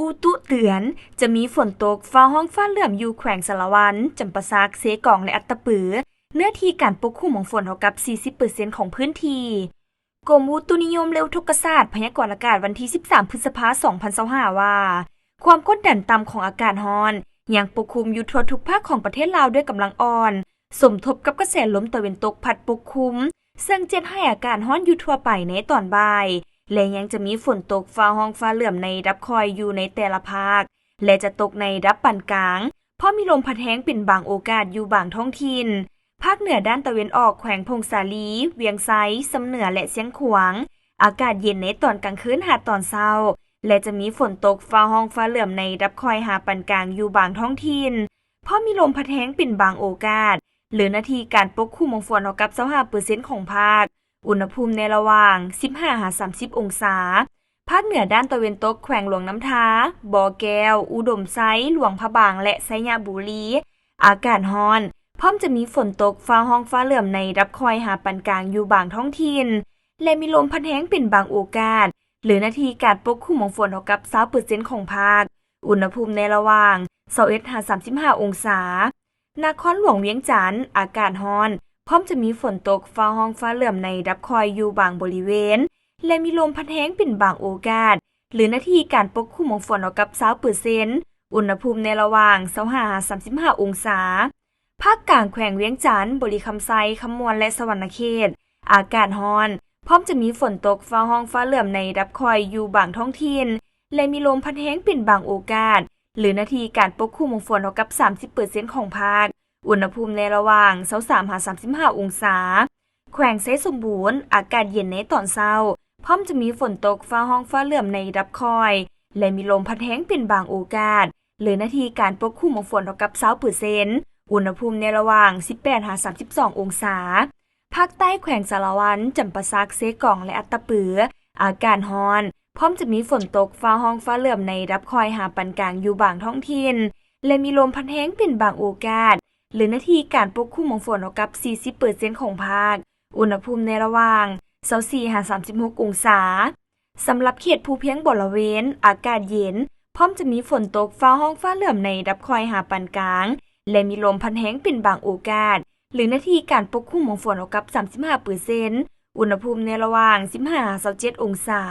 ອຸຕຸເຕືອນ ຈະມີຝົນຕົກ ຟ້າຮ້ອງຟ້າເຫຼື້ອມຢູ່ແຂວງສາລະວັນ, ຈຳປາສັກ, ເຊກອງ ແລະ ອັດຕະປື, ເນື້ອທີ່ການປົກຄຸມຂອງຝົນເທົ່າກັບສີ່ສິບເປີເຊັນຂອງພື້ນທີ່. ກົມອຸຕຸນິຍົມ ແລະ ອຸທົກກະສາດ ພະຍາກອນອາກາດວັນທີສິບສາມ ພຶດສະພາ ສອງພັນຊາວຫ້າ ວ່າ ຄວາມກົດດັນຕ່ຳຂອງອາກາດຮ້ອນ ຍັງປົກຄຸມຢູ່ທົ່ວທຸກພາກຂອງປະເທດລາວດ້ວຍກຳລັງອ່ອນ, ສົມທົບກັບກະແສລົມຕາເວັນຕົກພັດປົກຄຸມ, ເຊິ່ງເຈັດໃຫ້ອາກາດຮ້ອນຢູ່ທົ່ວໄປໃນຕອນບ່າຍ ແລະ ຍັງຈະມີຝົນຕົກ ຟ້າຮ້ອງຟ້າເຫຼື້ອມໃນລະດັບຄ່ອຍຢູ່ໃນແຕ່ລະພາກ ແລະ ຈະຕົກໃນລະດັບປານກາງ, ພ້ອມມີລົມພັດແຮງເປັນບາງໂອກາດຢູ່ບາງທ້ອງຖິ່ນ. ພາກເໜືອດ້ານຕາເວັນອອກ ແຂວງຜົ້ງສາລີ, ວຽງໄຊ, ຊຳເໜືອ ແລະ ຊຽງຂວາງ ອາກາດເຢັນໃນຕອນກາງຄືນຫາຕອນເຊົ້າ ແລະ ຈະມີຝົນຕົກ ຟ້າຮ້ອງຟ້າເຫຼື້ອມໃນລະດັບຄ່ອຍຫາປານກາງຢູ່ບາງທ້ອງຖິ່ນ, ພ້ອມມີລົມພັດແຮງເປັນບາງໂອກາດ ຫຼື ເນື້ອທີ່ການປົກຄຸມຂອງຝົນເທົ່າກັບຊາວຫ້າເປີເຊັນຂອງພາກ, ອຸນຫະພູມໃນລະຫວ່າງສິບຫ້າຫາສາມສິບອົງສາ. ພາກເໜືອດ້ານຕາເວັນຕົກ ແຂວງຫຼວງນ້ຳທາ, ບໍ່ແກ້ວ, ອຸດົມໄຊ, ຫຼວງພະບາງ ແລະ ໄຊຍະບູລີ ອາກາດຮ້ອນ, ພ້ອມຈະມີຝົນຕົກ ຟ້າຮ້ອງຟ້າເຫຼື້ອມໃນລະດັບຄ່ອຍຫາປານກາງຢູ່ບາງທ້ອງຖິ່ນ ແລະ ມີລົມພັດແຮງເປັນບາງໂອກາດ ຫຼື ເນື້ອທີ່ການປົກຄຸມຂອງຝົນເທົ່າກັບຊາວເປີເຊັນຂອງພາກ, ອຸນຫະພູມໃນລະຫວ່າງຊາວເອັດຫາສາມສິບຫ້າອົງສາ. ນະຄອນຫຼວງວຽງຈັນ ອາກາດຮ້ອນ, ພ້ອມຈະມີຝົນຕົກ ຟ້າຮ້ອງຟ້າເຫຼື້ອມໃນລະດັບຄ່ອຍຢູ່ບາງບໍລິເວນ ແລະ ມີລົມພັດແຮງເປັນບາງໂອກາດ ຫຼື ເນື້ອທີ່ການປົກຄຸມຂອງຝົນເທົ່າກັບຊາວເປີເຊັນ, ອຸນຫະພູມໃນລະຫວ່າງຊາວຫ້າຫາສາມສິບຫ້າອົງສາ. ພາກກາງ ແຂວງວຽງຈັນ, ບໍລິຄຳໄຊ, ຄຳມ່ວນ ແລະ ສະຫວັນນະເຂດ ອາກາດຮ້ອນ, ພ້ອມຈະມີຝົນຕົກ ຟ້າຮ້ອງຟ້າເຫຼື້ອມໃນລະດັບຄ່ອຍຢູ່ບາງທ້ອງຖິ່ນ ແລະ ມີລົມພັດແຮງເປັນບາງໂອກາດ ຫຼື ເນື້ອທີ່ການປົກຄຸມຂອງຝົນເທົ່າກັບສາມສິບເປີເຊັນຂອງພາກ, ອຸນຫະພູມໃນລະຫວ່າງຊາວສາມຫາສາມສິບຫ້າອົງສາ. ແຂວງໄຊສົມບູນ ອາກາດເຢັນໃນຕອນເຊົ້າ, ພ້ອມຈະມີຝົນຕົກ ຟ້າຮ້ອງຟ້າເຫຼື້ອມໃນລະດັບຄ່ອຍ ແລະ ມີລົມພັດແຮງເປັນບາງໂອກາດ ຫຼື ເນື້ອທີ່ການປົກຄຸມຂອງຝົນເທົ່າກັບຊາວເປີເຊັນ, ອຸນຫະພູມໃນລະຫວ່າງສິບແປດຫາສາມສິບສອງອົງສາ. ພາກໃຕ້ ແຂວງສາລະວັນ, ຈຳປາສັກ, ເຊກອງ ແລະ ອັດຕະປື ອາກາດຮ້ອນ, ພ້ອມຈະມີຝົນຕົກ ຟ້າຮ້ອງຟ້າເຫຼື້ອມໃນລະດັບຄ່ອຍຫາປານກາງຢູ່ບາງທ້ອງຖິ່ນ ແລະ ມີລົມພັດແຮງເປັນບາງໂອກາດ ຫຼື ເນື້ອທີ່ການປົກຄຸມຂອງຝົນເທົ່າກັບສີ່ສິບເປີເຊັນຂອງພາກ, ອຸນຫະພູມໃນລະຫວ່າງຊາວສີ່ຫາສາມສິບຫົກອົງສາ. ສຳລັບເຂດພູພຽງບໍລະເວນ ອາກາດເຢັນ, ພ້ອມຈະມີຝົນຕົກ ຟ້າຮ້ອງຟ້າເຫຼື້ອມໃນລະດັບຄ່ອຍຫາປານກາງ ແລະ ມີລົມພັດແຮງເປັນບາງໂອກາດ ຫຼື ເນື້ອທີ່ການປົກຄຸມຂອງຝົນເທົ່າກັບສາມສິບຫ້າເປີເຊັນ, ອຸນຫະພູມໃນລະຫວ່າງສິບຫ້າຫາຊາວເຈັດອົງສາ.